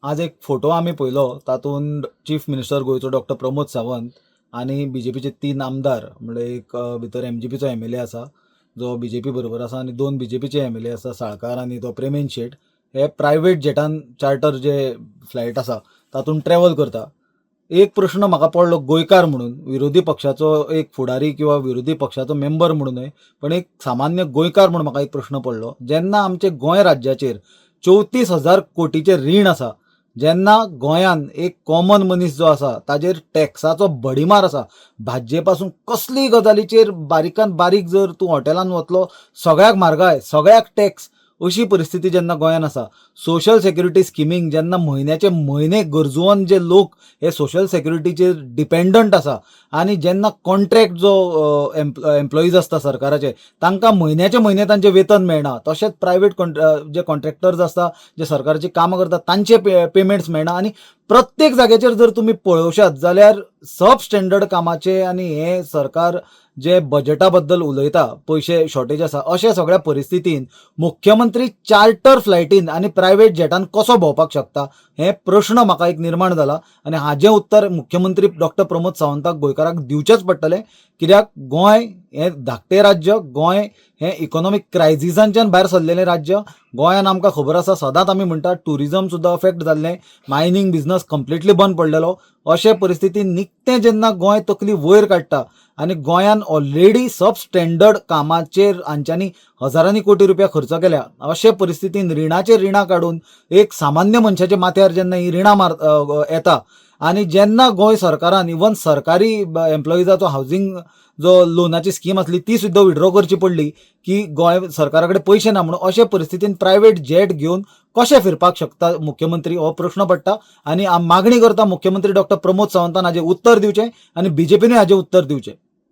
आज एक फोटो आमी पळयलो, तातूंत चीफ मिनिस्टर गोंयचो डॉक्टर प्रमोद सावंत आनी बीजेपीचे 3 आमदार, म्हणजे एक भितर एमजीपीचो एमएलए आसा जो बीजेपी बरोबर आसा आनी 2 बीजेपीचे एमएलए आसा, साळकार आनी तो प्रेमेंद शेट, हे प्रायवेट जेटान चार्टर जे फ्लायट आसा तातूंत ट्रॅवल करता. एक प्रश्न म्हाका पडलो गोंयकार म्हणून, विरोधी पक्षाचो एक फुडारी किंवा विरोधी पक्षाचो मेंबर म्हणून न्हय, पण एक सामान्य गोंयकार म्हणून म्हाका एक प्रश्न पडलो. जेन्ना आमचे गोंय राज्याचेर 34,000 कोटीचें रीण आसा, जेन्ना गोंयान एक कॉमन मनीस जो आसा ताजेर टॅक्साचो भडीमार आसा, भाजये पासून कसलीय गजालीचेर बारीकान बारीक जर तूं हॉटेलान वतलो सगळ्याक म्हारगाय, सगळ्याक टॅक्स, अशी परिस्थिती जेन्ना गोंयान आसा, सोशल सेक्युरिटी स्किमींक जेन्ना म्हयन्याचे म्हयने गरजुवन जे लोक हे सोशल सेक्युरिटीचेर डिपेंडंट आसा आनी जेन्ना कॉन्ट्रॅक्ट जो एम्प्लॉईज आसता सरकाराचे तांकां म्हयन्याचे म्हयने तांचें वेतन मेळना, तशेंच प्रायवेट जे कॉन्ट्रॅक्टर्स आसता जे सरकाराची कामां करता तांचे पेमेंट्स मेळना आनी प्रत्येक जाग्याचेर जर तुमी पळोवशात जाल्यार सब स्टँडर्ड कामाचे आनी हें सरकार जे बजेटा बद्दल उलयता, पयशे शॉर्टेज आसा, अशा सगळ्या परिस्थितीन मुख्यमंत्री चार्टर फ्लायटीन आनी प्रायवेट जेटान कसो भोंवपाक शकता हें प्रश्न म्हाका एक निर्माण जाला आनी हाजें उत्तर मुख्यमंत्री डॉक्टर प्रमोद सावंताक गोंयकाराक दिवचेंच पडटलें. कित्याक गोंय हें धाकटें राज्य, गोंय हें इकॉनॉमीक क्रायझिसांच्यान भायर सरलेलें राज्य. गोंयान आमकां खबर आसा, सदांच आमी म्हणटात ट्युरिजम सुद्दां अफेक्ट जाल्लें, मायनींग बिजनस कंप्लिटली बंद पडलेलो. अशे परिस्थितीन निकतें जेन्ना गोंय तकली वयर काडटा आनी गोंयान ऑलरेडी सब स्टँडर्ड कामाचेर हांच्यांनी हजारांनी कोटी रुपया खर्च केल्या, अशे परिस्थितीन रिणाचेर रिणां काडून एक सामान्य मनशाच्या माथ्यार जेन्ना ही रिणां मार येता आनी जेन्ना गोंय सरकारान इवन सरकारी एम्प्लॉइजाचो हावजींग जो लोनाची स्कीम आसली ती सुद्दां विड्रॉ करची पडली की गोंय सरकारा कडेन पयशे ना म्हणून, अशे परिस्थितीन प्रायवेट जेट घेवन कशें फिरपाक शकता मुख्यमंत्री हो प्रश्न पडटा. आनी मागणी करता मुख्यमंत्री डॉक्टर प्रमोद सावंतान हाजें उत्तर दिवचें आनी बीजेपीनूय हाजें उत्तर दिवचें.